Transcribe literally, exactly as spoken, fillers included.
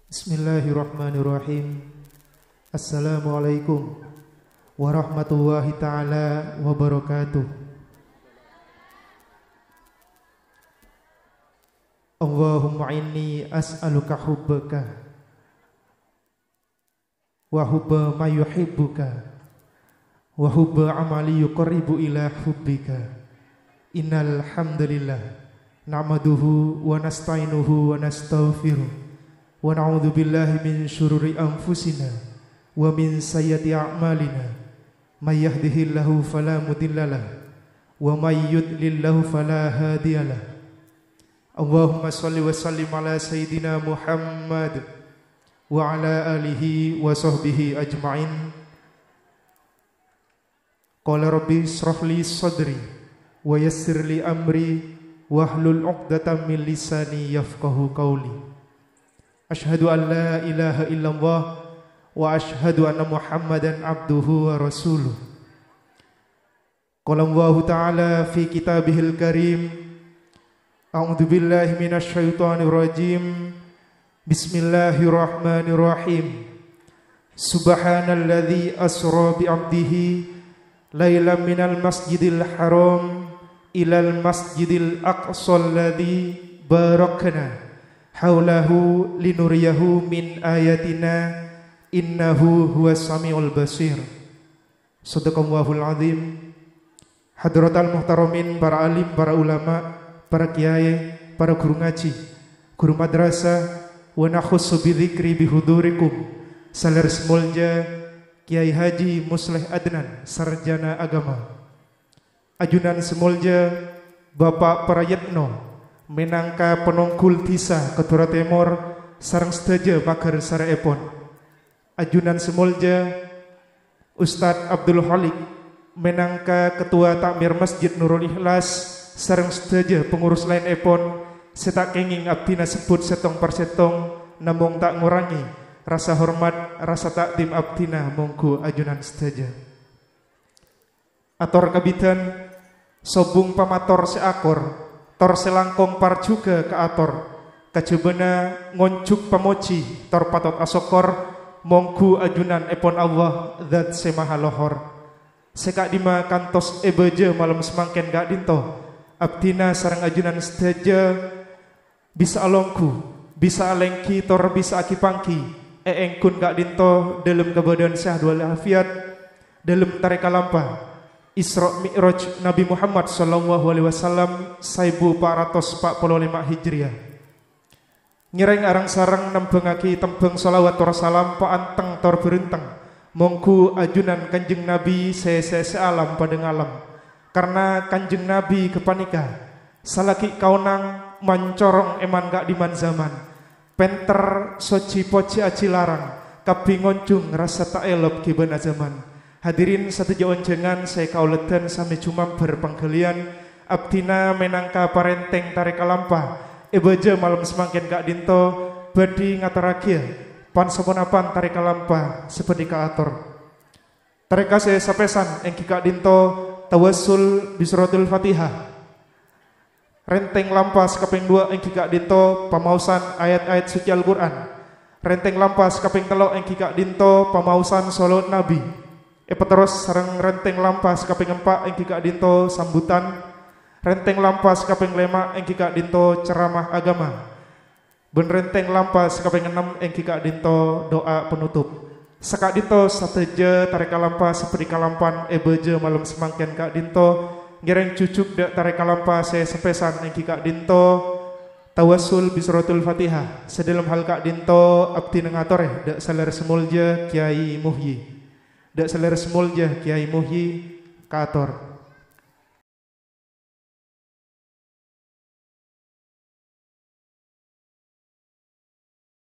Bismillahirrahmanirrahim. Assalamualaikum warahmatullahi taala wabarakatuh. Allahumma inni as'aluka hubbaka wa hubba ma yuhibbuka wa hubba amali yuqarribu ila hubbika. Innal hamdalillah, nahmaduhu wa nasta'inuhu wa nastaghfiruh, wa na'udzu billahi min syururi anfusina wa min sayyiati a'malina. May yahdihillahu fala mudhillalah, wa may yudlillahu fala hadiyalah. Allahumma shalli wa sallim ala sayyidina Muhammad wa ala alihi wa sahbihi ajma'in. Qala rabbi israh li sadri wa yassir li amri wahlul 'uqdatam min lisani yafqahu qawli. Asyhadu an la ilaha illallah wa asyhadu anna Muhammadan abduhu wa rasuluh. Qala Allahu ta'ala fi kitabihil karim, a'udzu billahi minasy syaithanir rajim. Bismillahirrahmanirrahim. Subhanalladzi asra bi 'abdihi lailan minal masjidil haram ilal masjidil aqsa alladzi barakna haulahu linuriyahu min ayatina innahu huwas samiul basir. Shadaqallahul azim. Hadratal muhtaramin, para alim, para ulama, para kiai, para guru ngaji, guru madrasah, wa nakhussu bidzikri bihudurikum, sè lerres molja Kiai Haji Musleh Adnan, sarjana agama. Ajunan sè molja Bapak Prayetno, mènangka panonggul dhisa Kedora Tèmor, sareng sadhâjâ maghâr sarèèpon. Ajunan sè molja Ustadz Abdul Khaliq, mènangka Ketua Takmir Masjid Nurul Ikhlas, sareng sadhâjâ pangurus laènèpon, sè ta' kèngèng abdhina sebbhut sèttong per sèttong, namong ta' ngorangè rasa hormat, rasa ta'dhim abdhina mongghu ajunan sadhâjâ. Ator kabidhân, sobung pamator sè akor, tor sè langkong parjhughâ kaator, kajhâbhâna ngonjhuk pamojhi, tor patot asokkor, mongghu ajunan èpon Allah, Dzat sè Maha Lohor. Sè ka'dhimma kantos è bâjâ malem samangkèn ka'dhinto, abdhina sareng ajunan sadhâjâ bisa alongghu, bisa alèngghi, tor bisa aghi-pangghi, èènggun ka'dhinto dhâlem kabâdâ'ân sehat wal afiat, dhâlem tarèka lampa Isra Mi'raj Nabi Muhammad sallallahu alaihi wasallam saèbu pa' ratos pa' polo lèma' Hijriyah. Ngèrèng areng-sareng nembhângaghi tembhâng shalawat tor salam paanteng tor bhârenteng, mongghu ajunan Kanjeng Nabi sè sè-sè alam padâ ngalem. Karna Kanjeng Nabi ghâpanèka salaghi kaonang mancorong è man-ka'dimman zaman. Pènter, sojhi, pojhi, ajhi, larang, kabbhi ngonjhung rasa ta' èlop ghibâna zaman. Hadirin sadhâjâ onjhângan sè kaulâ dhân samè jumambhâr pangghâliyân, abdhina mènangka parèntèng tarèka lampa, è bâjâ malem samangkèn ka'dhinto bhâdhi ngatorraghi pan-saponapan tarèka lampa sè bhâdhi kaator. Tarèka sè sapèsan èngghi ka'dhinto tawassul bi suratul Fatihah. Rèntèng lampa sè kapèng duwâ' èngghi ka'dhinto pamaosan ayat-ayat suci Al-Qur'an. Rèntèng lampa sè kapèng tello' èngghi ka'dhinto pamaosan shalawat Nabi. Èpaterros sareng rèntèng lampa sè kapèng empa' èngghi ka'dhinto sambutan. Rèntèng lampa sè kapèng lèma' èngghi ka'dhinto ceramah agama. Bân rèntèng lampa sè kapèng ennem èngghi ka'dhinto du'a penutup. Saka'dhinto sadhâjâ tarèka lampa sè bhâdhi kalampan è bâjâ malem samangkèn ka'dhinto ngèrèng jhujhuk dhâ' tarèka lampa sè sapèsan èngghi ka'dhinto tawassul bi suratul Fatihah. Sè dhâlem hal ka'dhinto abdhina ngatorè dhâ' salèrè sè molja Kyai Muhyi. Dhâ' salèrè sè molja Kyai Muhyi kaator.